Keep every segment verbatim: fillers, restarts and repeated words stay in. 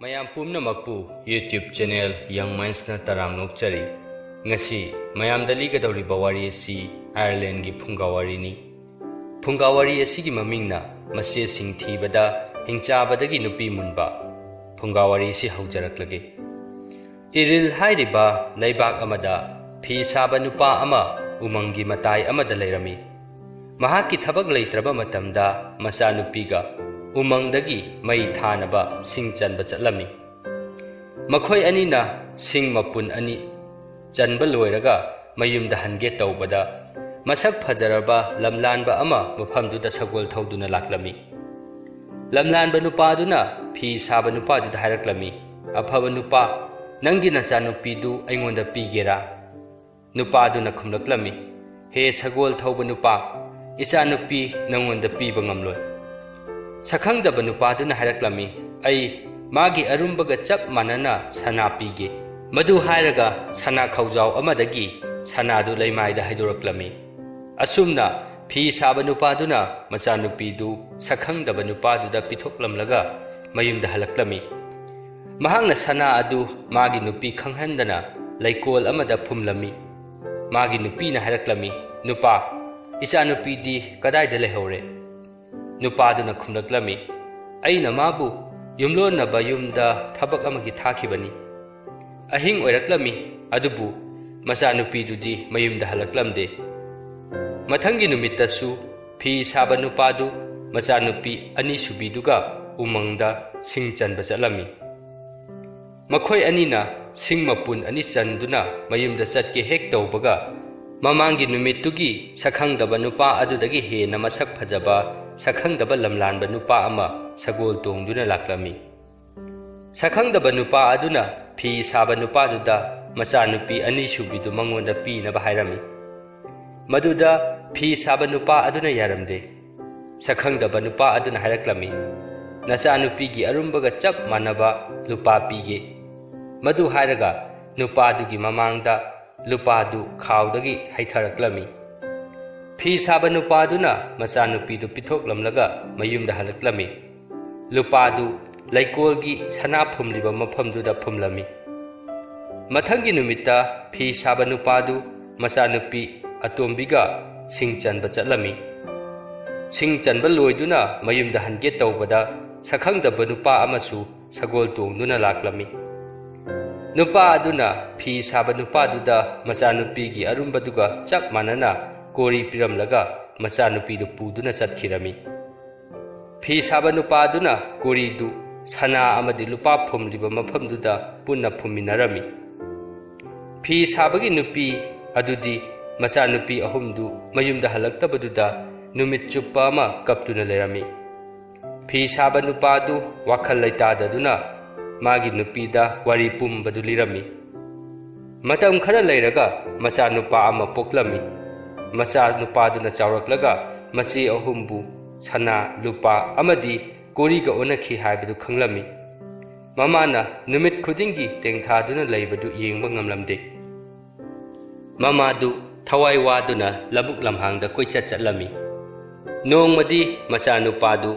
ꯃꯌꯥꯝ ꯄꯨꯝꯅꯃꯛꯄꯨ YouTube channel Young Mindsꯅ ꯇꯔꯥꯝꯅ ꯑꯣꯛꯆꯔꯤ꯫ ꯉꯁꯤ ꯃꯌꯥꯝꯗ ꯂꯤꯒꯗꯧꯔꯤꯕ ꯋꯥꯔꯤ ꯑꯁꯤ Irelandꯒꯤ ꯐꯨꯡꯒꯥ ꯋꯥꯔꯤꯅꯤ꯫ ꯐꯨꯡꯒꯥ ꯋꯥꯔꯤ ꯑꯁꯤꯒꯤ ꯃꯃꯤꯡꯅ ꯃꯆꯦꯁꯤꯡ ꯊꯤꯕꯗ ꯍꯤꯡꯆꯥꯕꯗꯒꯤ ꯅꯨꯄꯤ ꯃꯨꯟꯕ꯫ ꯐꯨꯡꯒꯥ ꯋꯥꯔꯤ ꯑꯁꯤ ꯍꯧꯖꯔꯛꯂꯒꯦ꯫ ꯏꯔꯤꯜ ꯍꯥꯏꯔꯤꯕ ꯂꯩꯕꯥꯛ ꯑꯃꯗ ꯐꯤ ꯁꯥꯕ ꯅꯨꯄꯥ ꯑꯃ ꯎꯃꯪꯒꯤ ꯃꯇꯥꯏ ꯑꯃꯗ ꯂꯩꯔꯝꯃꯤ꯫ ꯃꯍꯥꯛꯀꯤ ꯊꯕꯛ ꯂꯩꯇ꯭ꯔꯕ ꯃꯇꯝꯗ ꯃꯆꯥꯅꯨꯄꯤꯒ ꯎꯃꯪꯗꯒꯤ ꯃꯩ ꯊꯥꯅꯕ ꯁꯤꯡ ꯆꯟꯕ ꯆꯠꯂꯝꯃꯤ꯫ ꯃꯈꯣꯏ ꯑꯅꯤꯅ ꯁꯤꯡ ꯃꯄꯨꯟ ꯑꯅꯤ ꯆꯟꯕ ꯂꯣꯏꯔꯒ ꯃꯌꯨꯝꯗ ꯍꯟꯒꯦ ꯇꯧꯕꯗ, ꯃꯁꯛ ꯐꯖꯔꯕ ꯂꯝꯂꯥꯟꯕ ꯑꯃ ꯃꯐꯝꯗꯨꯗ ꯁꯒꯣꯜ ꯊꯧꯗꯨꯅ ꯂꯥꯛꯂꯝꯃꯤ꯫ ꯂꯝꯂꯥꯟꯕ ꯅꯨꯄꯥꯗꯨꯅ ꯐꯤ ꯁꯥꯕ ꯅꯨꯄꯥꯗꯨꯗ ꯍꯥꯏꯔꯛꯂꯝꯃꯤ, "ꯑꯐꯕ ꯅꯨꯄꯥ, ꯅꯪꯒꯤ ꯅꯆꯥꯅꯨꯄꯤꯗꯨ ꯑꯩꯉꯣꯟꯗ ꯄꯤꯒꯦꯔꯥ?" ꯅꯨꯄꯥꯗꯨꯅ ꯈꯨꯝꯂꯛꯂꯝꯃꯤ, "ꯍꯦ ꯁꯒꯣꯜ ꯊꯧꯕ ꯅꯨꯄꯥ, ꯏꯆꯥꯅꯨꯄꯤ ꯅꯪꯉꯣꯟꯗ ꯄꯤꯕ ꯉꯝꯂꯣꯏ꯫" ꯁꯛꯈꯪꯗꯕ ꯅꯨꯄꯥꯗꯨꯅ ꯍꯥꯏꯔꯛꯂꯝꯃꯤ, "ꯑꯩ ꯃꯥꯒꯤ ꯑꯔꯨꯝꯕꯒ ꯆꯞ ꯃꯥꯟꯅꯅ ꯁꯅꯥ ꯄꯤꯒꯦ꯫" ꯃꯗꯨ ꯍꯥꯏꯔꯒ ꯁꯅꯥ ꯈꯧꯖꯥꯎ ꯑꯃꯗꯒꯤ ꯁꯅꯥꯗꯨ ꯂꯩꯃꯥꯏꯗ ꯍꯩꯗꯣꯔꯛꯂꯝꯃꯤ꯫ ꯑꯁꯨꯝꯅ ꯐꯤ ꯁꯥꯕ ꯅꯨꯄꯥꯗꯨꯅ ꯃꯆꯥꯅꯨꯄꯤꯗꯨ ꯁꯛꯈꯪꯗꯕ ꯅꯨꯄꯥꯗꯨꯗ ꯄꯤꯊꯣꯛꯂꯝꯂꯒ ꯃꯌꯨꯝꯗ ꯍꯜꯂꯛꯂꯝꯃꯤ꯫ ꯃꯍꯥꯛꯅ ꯁꯅꯥ ꯑꯗꯨ ꯃꯥꯒꯤ ꯅꯨꯄꯤ ꯈꯪꯍꯟꯗꯅ ꯂꯩꯀꯣꯜ ꯑꯃꯗ ꯐꯨꯝꯂꯝꯃꯤ꯫ ꯃꯥꯒꯤ ꯅꯨꯄꯤꯅ ꯍꯥꯏꯔꯛꯂꯝꯃꯤ, "ꯅꯨꯄꯥ, ꯏꯆꯥꯅꯨꯄꯤꯗꯤ ꯀꯗꯥꯏꯗ ꯂꯩꯍꯧꯔꯦ?" ꯅꯨꯄꯥꯗꯨꯅ ꯈꯨꯝꯂꯛꯂꯝꯃꯤ, "ꯑꯩꯅ ꯃꯥꯕꯨ ꯌꯨꯝꯂꯣꯟꯅꯕ ꯌꯨꯝꯗ ꯊꯕꯛ ꯑꯃꯒꯤ ꯊꯥꯈꯤꯕꯅꯤ꯫" ꯑꯍꯤꯡ ꯑꯣꯏꯔꯛꯂꯝꯃꯤ, ꯑꯗꯨꯕꯨ ꯃꯆꯥꯅꯨꯄꯤꯗꯨꯗꯤ ꯃꯌꯨꯝꯗ ꯍꯜꯂꯛꯂꯝꯗꯦ꯫ ꯃꯊꯪꯒꯤ ꯅꯨꯃꯤꯠꯇꯁꯨ ꯐꯤ ꯁꯥꯕ ꯅꯨꯄꯥꯗꯨ ꯃꯆꯥꯅꯨꯄꯤ ꯑꯅꯤꯁꯨꯕꯤꯗꯨꯒ ꯎꯃꯪꯗ ꯁꯤꯡ ꯆꯟꯕ ꯆꯠꯂꯝꯃꯤ꯫ ꯃꯈꯣꯏ ꯑꯅꯤꯅ ꯁꯤꯡ ꯃꯄꯨꯟ ꯑꯅꯤ ꯆꯟꯗꯨꯅ ꯃꯌꯨꯝꯗ ꯆꯠꯀꯦ ꯍꯦꯛ ꯇꯧꯕꯒ, ꯃꯃꯥꯡꯒꯤ ꯅꯨꯃꯤꯠꯇꯨꯒꯤ ꯁꯛꯈꯪꯗꯕ ꯅꯨꯄꯥ ꯑꯗꯨꯗꯒꯤ ꯍꯦꯟꯅ ꯃꯁꯛ ꯐꯖꯕ ꯁꯛꯈꯪꯗꯕ ꯂꯝꯂꯥꯟꯕ ꯅꯨꯄꯥ ꯑꯃ ꯁꯒꯣꯜ ꯇꯣꯡꯗꯨꯅ ꯂꯥꯛꯂꯝꯃꯤ꯫ ꯁꯛꯈꯪꯗꯕ ꯅꯨꯄꯥ ꯑꯗꯨꯅ ꯐꯤ ꯁꯥꯕ ꯅꯨꯄꯥꯗꯨꯗ ꯃꯆꯥꯅꯨꯄꯤ ꯑꯅꯤꯁꯨꯕꯤꯗꯨ ꯃꯉꯣꯟꯗ ꯄꯤꯅꯕ ꯍꯥꯏꯔꯝꯃꯤ꯫ ꯃꯗꯨꯗ ꯐꯤ ꯁꯥꯕ ꯅꯨꯄꯥ ꯑꯗꯨꯅ ꯌꯥꯔꯝꯗꯦ꯫ ꯁꯛꯈꯪꯗꯕ ꯅꯨꯄꯥ ꯑꯗꯨꯅ ꯍꯥꯏꯔꯛꯂꯝꯃꯤ, "ꯅꯆꯥꯅꯨꯄꯤꯒꯤ ꯑꯔꯨꯝꯕꯒ ꯆꯞ ꯃꯥꯟꯅꯕ ꯂꯨꯄꯥ ꯄꯤꯒꯦ꯫" ꯃꯗꯨ ꯍꯥꯏꯔꯒ ꯅꯨꯄꯥꯗꯨꯒꯤ ꯃꯃꯥꯡꯗ ꯂꯨꯄꯥꯗꯨ ꯈꯥꯎꯗꯒꯤ ꯍꯩꯊꯔꯛꯂꯝꯃꯤ꯫ ꯐꯤ ꯁꯥꯕ ꯅꯨꯄꯥꯗꯨꯅ ꯃꯆꯥꯅꯨꯄꯤꯗꯨ ꯄꯤꯊꯣꯛꯂꯝꯂꯒ ꯃꯌꯨꯝꯗ ꯍꯜꯂꯛꯂꯝꯃꯤ꯫ ꯂꯨꯄꯥꯗꯨ ꯂꯩꯀꯣꯜꯒꯤ ꯁꯅꯥ ꯐꯨꯝꯂꯤꯕ ꯃꯐꯝꯗꯨꯗ ꯐꯨꯝꯂꯝꯃꯤ꯫ ꯃꯊꯪꯒꯤ ꯅꯨꯃꯤꯠꯇ ꯐꯤ ꯁꯥꯕ ꯅꯨꯄꯥꯗꯨ ꯃꯆꯥꯅꯨꯄꯤ ꯑꯇꯣꯝꯕꯤꯒ ꯁꯤꯡ ꯆꯟꯕ ꯆꯠꯂꯝꯃꯤ꯫ ꯁꯤꯡ ꯆꯟꯕ ꯂꯣꯏꯗꯨꯅ ꯃꯌꯨꯝꯗ ꯍꯟꯒꯦ ꯇꯧꯕꯗ, ꯁꯛꯈꯪꯗꯕ ꯅꯨꯄꯥ ꯑꯃꯁꯨ ꯁꯒꯣꯜ ꯇꯣꯡꯗꯨꯅ ꯂꯥꯛꯂꯝꯃꯤ꯫ ꯅꯨꯄꯥ ꯑꯗꯨꯅ ꯐꯤ ꯁꯥꯕ ꯅꯨꯄꯥꯗꯨꯗ ꯃꯆꯥꯅꯨꯄꯤꯒꯤ ꯑꯔꯨꯝꯕꯗꯨꯒ ꯆꯞ ꯃꯥꯟꯅꯅ ꯀꯣꯔꯤ ꯄꯤꯔꯝꯂꯒ, ꯃꯆꯥꯅꯨꯄꯤꯗꯨ ꯄꯨꯗꯨꯅ ꯆꯠꯈꯤꯔꯝꯃꯤ꯫ ꯐꯤ ꯁꯥꯕ ꯅꯨꯄꯥꯗꯨꯅ ꯀꯣꯔꯤꯗꯨ ꯁꯅꯥ ꯑꯃꯗꯤ ꯂꯨꯄꯥ ꯐꯨꯝꯂꯤꯕ ꯃꯐꯝꯗꯨꯗ ꯄꯨꯟꯅ ꯐꯨꯝꯃꯤꯟꯅꯔꯝꯃꯤ꯫ ꯐꯤ ꯁꯥꯕꯒꯤ ꯅꯨꯄꯤ ꯑꯗꯨꯗꯤ ꯃꯆꯥꯅꯨꯄꯤ ꯑꯍꯨꯝꯗꯨ ꯃꯌꯨꯝꯗ ꯍꯜꯂꯛꯇꯕꯗꯨꯗ ꯅꯨꯃꯤꯠ ꯆꯨꯞꯄ ꯑꯃ ꯀꯞꯇꯨꯅ ꯂꯩꯔꯝꯃꯤ꯫ ꯐꯤ ꯁꯥꯕ ꯅꯨꯄꯥꯗꯨ ꯋꯥꯈꯜ ꯂꯩꯇꯥꯗꯗꯨꯅ ꯃꯥꯒꯤ ꯅꯨꯄꯤꯗ ꯋꯥꯔꯤ ꯄꯨꯝꯕꯗꯨ ꯂꯤꯔꯝꯃꯤ꯫ ꯃꯇꯝ ꯈꯔ ꯂꯩꯔꯒ ꯃꯆꯥꯅꯨꯄꯥ ꯑꯃ ꯄꯣꯛꯂꯝꯃꯤ꯫ ꯃꯆꯥꯅꯨꯄꯥꯗꯨꯅ ꯆꯥꯎꯔꯛꯂꯒ ꯃꯆꯦ ꯑꯍꯨꯝꯕꯨ ꯁꯅꯥ, ꯂꯨꯄꯥ ꯑꯃꯗꯤ ꯀꯣꯔꯤꯒ ꯑꯣꯟꯅꯈꯤ ꯍꯥꯏꯕꯗꯨ ꯈꯪꯂꯝꯃꯤ꯫ ꯃꯃꯥꯅ ꯅꯨꯃꯤꯠ ꯈꯨꯗꯤꯡꯒꯤ ꯇꯦꯡꯊꯥꯗꯨꯅ ꯂꯩꯕꯗꯨ ꯌꯦꯡꯕ ꯉꯝꯂꯝꯗꯦ꯫ ꯃꯃꯥꯗꯨ ꯊꯋꯥꯏ ꯋꯥꯗꯨꯅ ꯂꯧꯕꯨꯛ ꯂꯝꯍꯥꯡꯗ ꯀꯣꯏꯆꯠ ꯆꯠꯂꯝꯃꯤ꯫ ꯅꯣꯡꯃꯗꯤ ꯃꯆꯥꯅꯨꯄꯥꯗꯨ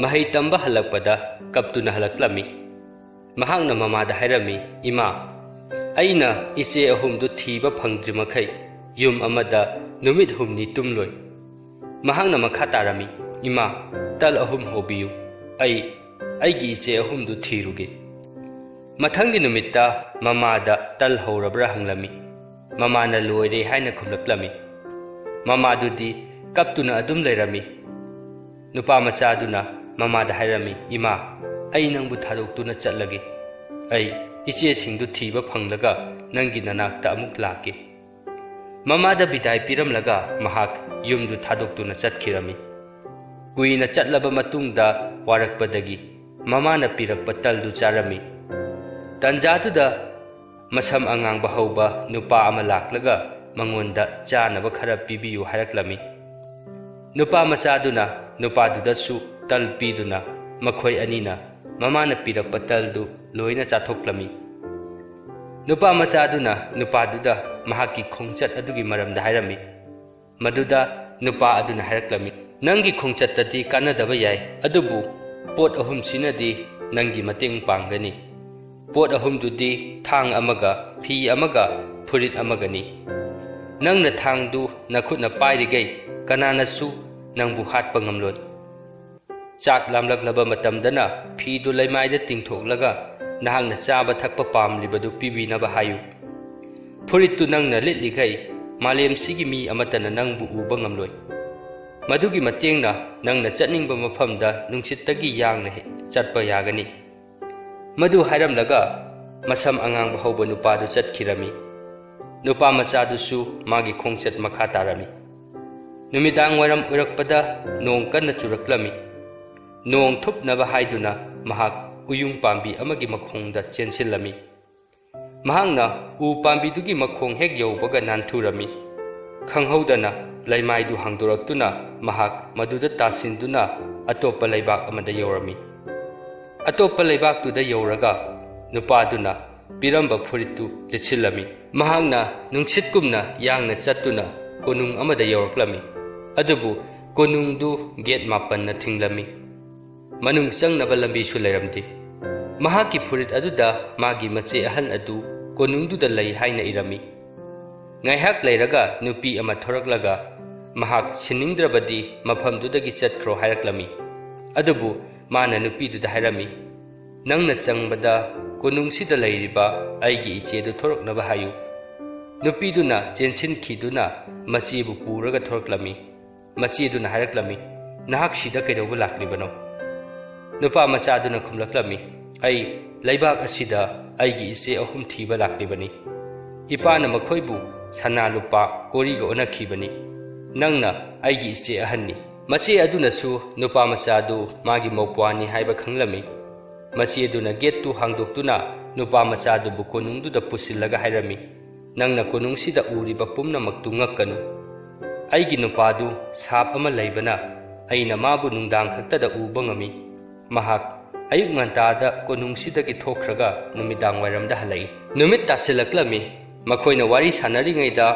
ꯃꯍꯩ ꯇꯝꯕ ꯍꯜꯂꯛꯄꯗ ꯀꯞꯇꯨꯅ ꯍꯜꯂꯛꯂꯝꯃꯤ꯫ ꯃꯍꯥꯛꯅ ꯃꯃꯥꯗ ꯍꯥꯏꯔꯝꯃꯤ, "ꯏꯃꯥ, ꯑꯩꯅ ꯏꯆꯦ ꯑꯍꯨꯝꯗꯨ ꯊꯤꯕ ꯐꯪꯗ꯭ꯔꯤꯃꯈꯩ ꯌꯨꯝ ꯑꯃꯗ ꯅꯨꯃꯤꯠ ꯍꯨꯝꯅꯤ ꯇꯨꯝꯂꯣꯏ꯫" ꯃꯍꯥꯛꯅ ꯃꯈꯥ ꯇꯥꯔꯝꯃꯤ, "ꯏꯃꯥ, ꯇꯜ ꯑꯍꯨꯝ ꯍꯧꯕꯤꯌꯨ, ꯑꯩ ꯑꯩꯒꯤ ꯏꯆꯦ ꯑꯍꯨꯝꯗꯨ ꯊꯤꯔꯨꯒꯦ꯫" ꯃꯊꯪꯒꯤ ꯅꯨꯃꯤꯠꯇ ꯃꯃꯥꯗ ꯇꯜ ꯍꯧꯔꯕ꯭ꯔꯥ ꯍꯪꯂꯝꯃꯤ꯫ ꯃꯃꯥꯅ "ꯂꯣꯏꯔꯦ" ꯍꯥꯏꯅ ꯈꯨꯝꯂꯛꯂꯝꯃꯤ꯫ ꯃꯃꯥꯗꯨꯗꯤ ꯀꯞꯇꯨꯅ ꯑꯗꯨꯝ ꯂꯩꯔꯝꯃꯤ꯫ ꯅꯨꯄꯥ ꯃꯆꯥꯗꯨꯅ ꯃꯃꯥꯗ ꯍꯥꯏꯔꯝꯃꯤ, "ꯏꯃꯥ, ꯑꯩ ꯅꯪꯕꯨ ꯊꯥꯗꯣꯛꯇꯨꯅ ꯆꯠꯂꯒꯦ꯫ ꯑꯩ ꯏꯆꯦꯁꯤꯡꯗꯨ ꯊꯤꯕ ꯐꯪꯂꯒ ꯅꯪꯒꯤ ꯅꯅꯥꯛꯇ ꯑꯃꯨꯛ ꯂꯥꯛꯀꯦ꯫" ꯃꯃꯥꯗ ꯕꯤꯗꯥꯏ ꯄꯤꯔꯝꯂꯒ ꯃꯍꯥꯛ ꯌꯨꯝꯗꯨ ꯊꯥꯗꯣꯛꯇꯨꯅ ꯆꯠꯈꯤꯔꯝꯃꯤ꯫ ꯀꯨꯏꯅ ꯆꯠꯂꯕ ꯃꯇꯨꯡꯗ ꯋꯥꯔꯛꯄꯗꯒꯤ ꯃꯃꯥꯅ ꯄꯤꯔꯛꯄ ꯇꯜꯗꯨ ꯆꯥꯔꯝꯃꯤ꯫ ꯇꯟꯖꯥꯗꯨꯗ ꯃꯁꯝ ꯑꯉꯥꯡꯕ ꯍꯧꯕ ꯅꯨꯄꯥ ꯑꯃ ꯂꯥꯛꯂꯒ ꯃꯉꯣꯟꯗ ꯆꯥꯅꯕ ꯈꯔ ꯄꯤꯕꯤꯌꯨ ꯍꯥꯏꯔꯛꯂꯝꯃꯤ꯫ ꯅꯨꯄꯥ ꯃꯆꯥꯗꯨꯅ ꯅꯨꯄꯥꯗꯨꯗꯁꯨ ꯇꯜ ꯄꯤꯗꯨꯅ ꯃꯈꯣꯏ ꯑꯅꯤꯅ ꯃꯃꯥꯅ ꯄꯤꯔꯛꯄ ꯇꯜꯗꯨ ꯂꯣꯏꯅ ꯆꯥꯊꯣꯛꯂꯝꯃꯤ꯫ ꯅꯨꯄꯥ ꯃꯆꯥꯗꯨꯅ ꯅꯨꯄꯥꯗꯨꯗ ꯃꯍꯥꯛꯀꯤ ꯈꯣꯡꯆꯠ ꯑꯗꯨꯒꯤ ꯃꯔꯝꯗ ꯍꯥꯏꯔꯝꯃꯤ꯫ ꯃꯗꯨꯗ ꯅꯨꯄꯥ ꯑꯗꯨꯅ ꯍꯥꯏꯔꯛꯂꯝꯃꯤ, "ꯅꯪꯒꯤ ꯈꯣꯡꯆꯠꯇꯗꯤ ꯀꯥꯟꯅꯗꯕ ꯌꯥꯏ, ꯑꯗꯨꯕꯨ ꯄꯣꯠ ꯑꯍꯨꯝꯁꯤꯅꯗꯤ ꯅꯪꯒꯤ ꯃꯇꯦꯡ ꯄꯥꯡꯒꯅꯤ꯫ ꯄꯣꯠ ꯑꯍꯨꯝꯗꯨꯗꯤ ꯊꯥꯡ ꯑꯃꯒ, ꯐꯤ ꯑꯃꯒ, ꯐꯨꯔꯤꯠ ꯑꯃꯒꯅꯤ꯫ ꯅꯪꯅ ꯊꯥꯡꯗꯨ ꯅꯈꯨꯠꯅ ꯄꯥꯏꯔꯤꯈꯩ ꯀꯅꯥꯅꯁꯨ ꯅꯪꯕꯨ ꯍꯥꯠꯄ ꯉꯝꯂꯣꯏ꯫ ꯆꯥꯛ ꯂꯥꯝꯂꯛꯂꯕ ꯃꯇꯝꯗꯅ ꯐꯤꯗꯨ ꯂꯩꯃꯥꯏꯗ ꯇꯤꯡꯊꯣꯛꯂꯒ ꯅꯍꯥꯛꯅ ꯆꯥꯕ ꯊꯛꯄ ꯄꯥꯝꯂꯤꯕꯗꯨ ꯄꯤꯕꯤꯅꯕ ꯍꯥꯏꯌꯨ꯫ ꯐꯨꯔꯤꯠꯇꯨ ꯅꯪꯅ ꯂꯤꯠꯂꯤꯈꯩ ꯃꯥꯂꯦꯝꯁꯤꯒꯤ ꯃꯤ ꯑꯃꯠꯇꯅ ꯅꯪꯕꯨ ꯎꯕ ꯉꯝꯂꯣꯏ꯫ ꯃꯗꯨꯒꯤ ꯃꯇꯦꯡꯅ ꯅꯪꯅ ꯆꯠꯅꯤꯡꯕ ꯃꯐꯝꯗ ꯅꯨꯡꯁꯤꯠꯇꯒꯤ ꯌꯥꯡꯅ ꯍꯦꯛ ꯆꯠꯄ ꯌꯥꯒꯅꯤ꯫ ꯃꯗꯨ ꯍꯥꯏꯔꯝꯂꯒ ꯃꯁꯝ ꯑꯉꯥꯡꯕ ꯍꯧꯕ ꯅꯨꯄꯥꯗꯨ ꯆꯠꯈꯤꯔꯝꯃꯤ꯫ ꯅꯨꯄꯥ ꯃꯆꯥꯗꯨꯁꯨ ꯃꯥꯒꯤ ꯈꯣꯡꯆꯠ ꯃꯈꯥ ꯇꯥꯔꯝꯃꯤ꯫ ꯅꯨꯃꯤꯗꯥꯡ ꯋꯥꯏꯔꯝ ꯑꯣꯏꯔꯛꯄꯗ ꯅꯣꯡ ꯀꯟꯅ ꯆꯨꯔꯛꯂꯝꯃꯤ꯫ ꯅꯣꯡ ꯊꯨꯞꯅꯕ ꯍꯥꯏꯗꯨꯅ ꯃꯍꯥꯛ ꯎꯌꯨꯡ ꯄꯥꯝꯕꯤ ꯑꯃꯒꯤ ꯃꯈꯣꯡꯗ ꯆꯦꯟꯁꯤꯜꯂꯝꯃꯤ꯫ ꯃꯍꯥꯛꯅ ꯎ ꯄꯥꯝꯕꯤꯗꯨꯒꯤ ꯃꯈꯣꯡ ꯍꯦꯛ ꯌꯧꯕꯒ ꯅꯥꯟꯊꯨꯔꯝꯃꯤ꯫ ꯈꯪꯍꯧꯗꯅ ꯂꯩꯃꯥꯏꯗꯨ ꯍꯥꯡꯗꯣꯔꯛꯇꯨꯅ ꯃꯍꯥꯛ ꯃꯗꯨꯗ ꯇꯥꯁꯤꯟꯗꯨꯅ ꯑꯇꯣꯞꯄ ꯂꯩꯕꯥꯛ ꯑꯃꯗ ꯌꯧꯔꯝꯃꯤ꯫ ꯑꯇꯣꯞꯄ ꯂꯩꯕꯥꯛꯇꯨꯗ ꯌꯧꯔꯒ ꯅꯨꯄꯥꯗꯨꯅ ꯄꯤꯔꯝꯕ ꯐꯨꯔꯤꯠꯇꯨ ꯂꯤꯠꯁꯤꯜꯂꯝꯃꯤ꯫ ꯃꯍꯥꯛꯅ ꯅꯨꯡꯁꯤꯠꯀꯨꯝꯅ ꯌꯥꯡꯅ ꯆꯠꯇꯨꯅ ꯀꯣꯅꯨꯡ ꯑꯃꯗ ꯌꯧꯔꯛꯂꯝꯃꯤ꯫ ꯑꯗꯨꯕꯨ ꯀꯣꯅꯨꯡꯗꯨ ꯒꯦꯠ ꯃꯥꯄꯟꯅ ꯊꯤꯡꯂꯝꯃꯤ꯫ ꯃꯅꯨꯡ ꯆꯪꯅꯕ ꯂꯝꯕꯤꯁꯨ ꯂꯩꯔꯝꯗꯦ꯫ ꯃꯍꯥꯛꯀꯤ ꯐꯨꯔꯤꯠ ꯑꯗꯨꯗ ꯃꯥꯒꯤ ꯃꯆꯦ ꯑꯍꯟ ꯑꯗꯨ ꯀꯣꯅꯨꯡꯗꯨꯗ ꯂꯩ ꯍꯥꯏꯅ ꯏꯔꯝꯃꯤ꯫ ꯉꯥꯏꯍꯥꯛ ꯂꯩꯔꯒ ꯅꯨꯄꯤ ꯑꯃ ꯊꯣꯔꯛꯂꯒ ꯃꯍꯥꯛ ꯁꯤꯟꯅꯤꯡꯗ꯭ꯔꯕꯗꯤ ꯃꯐꯝꯗꯨꯗꯒꯤ ꯆꯠꯈ꯭ꯔꯣ ꯍꯥꯏꯔꯛꯂꯝꯃꯤ꯫ ꯑꯗꯨꯕꯨ ꯃꯥꯅ ꯅꯨꯄꯤꯗꯨꯗ ꯍꯥꯏꯔꯝꯃꯤ, "ꯅꯪꯅ ꯆꯪꯕꯗ ꯀꯣꯅꯨꯡꯁꯤꯗ ꯂꯩꯔꯤꯕ ꯑꯩꯒꯤ ꯏꯆꯦꯗꯨ ꯊꯣꯔꯛꯅꯕ ꯍꯥꯏꯌꯨ꯫" ꯅꯨꯄꯤꯗꯨꯅ ꯆꯦꯟꯁꯤꯟꯈꯤꯗꯨꯅ ꯃꯆꯦꯕꯨ ꯄꯨꯔꯒ ꯊꯣꯔꯛꯂꯝꯃꯤ꯫ ꯃꯆꯦꯗꯨꯅ ꯍꯥꯏꯔꯛꯂꯝꯃꯤ, "ꯅꯍꯥꯛ ꯁꯤꯗ ꯀꯩꯗꯧꯕ ꯂꯥꯛꯂꯤꯕꯅꯣ?" ꯅꯨꯄꯥ ꯃꯆꯥꯗꯨꯅ ꯈꯨꯝꯂꯛꯂꯝꯃꯤ, "ꯑꯩ ꯂꯩꯕꯥꯛ ꯑꯁꯤꯗ ꯑꯩꯒꯤ ꯏꯆꯦ ꯑꯍꯨꯝ ꯊꯤꯕ ꯂꯥꯛꯂꯤꯕꯅꯤ꯫ ꯏꯄꯥꯅ ꯃꯈꯣꯏꯕꯨ ꯁꯅꯥ ꯂꯨꯄꯥ ꯀꯣꯔꯤꯒ ꯑꯣꯟꯅꯈꯤꯕꯅꯤ꯫ ꯅꯪꯅ ꯑꯩꯒꯤ ꯏꯆꯦ ꯑꯍꯟꯅꯤ꯫" ꯃꯆꯦ ꯑꯗꯨꯅꯁꯨ ꯅꯨꯄꯥ ꯃꯆꯥꯗꯨ ꯃꯥꯒꯤ ꯃꯧꯄ꯭ꯋꯥꯅꯤ ꯍꯥꯏꯕ ꯈꯪꯂꯝꯃꯤ꯫ ꯃꯆꯦ ꯑꯗꯨꯅ ꯒꯦꯠꯇꯨ ꯍꯥꯡꯗꯣꯛꯇꯨꯅ ꯅꯨꯄꯥ ꯃꯆꯥꯗꯨꯕꯨ ꯀꯣꯅꯨꯡꯗꯨꯗ ꯄꯨꯁꯤꯜꯂꯒ ꯍꯥꯏꯔꯝꯃꯤ, "ꯅꯪꯅ ꯀꯣꯅꯨꯡꯁꯤꯗ ꯎꯔꯤꯕ ꯄꯨꯝꯅꯃꯛꯇꯨ ꯉꯛꯀꯅꯨ꯫ ꯑꯩꯒꯤ ꯅꯨꯄꯥꯗꯨ ꯁꯥꯞ ꯑꯃ ꯂꯩꯕꯅ ꯑꯩꯅ ꯃꯥꯕꯨ ꯅꯨꯡꯗꯥꯡ ꯈꯛꯇꯗ ꯎꯕ ꯉꯝꯃꯤ꯫ ꯃꯍꯥꯛ ꯑꯌꯨꯛ ꯉꯟꯇꯥꯗ ꯀꯣꯅꯨꯡꯁꯤꯗꯒꯤ ꯊꯣꯛꯈ꯭ꯔꯒ ꯅꯨꯃꯤꯗꯥꯡ ꯋꯥꯏꯔꯝꯗ ꯍꯜꯂꯛꯏ꯫" ꯅꯨꯃꯤꯠ ꯇꯥꯁꯤꯜꯂꯛꯂꯝꯃꯤ꯫ ꯃꯈꯣꯏꯅ ꯋꯥꯔꯤ ꯁꯥꯟꯅꯔꯤꯉꯩꯗ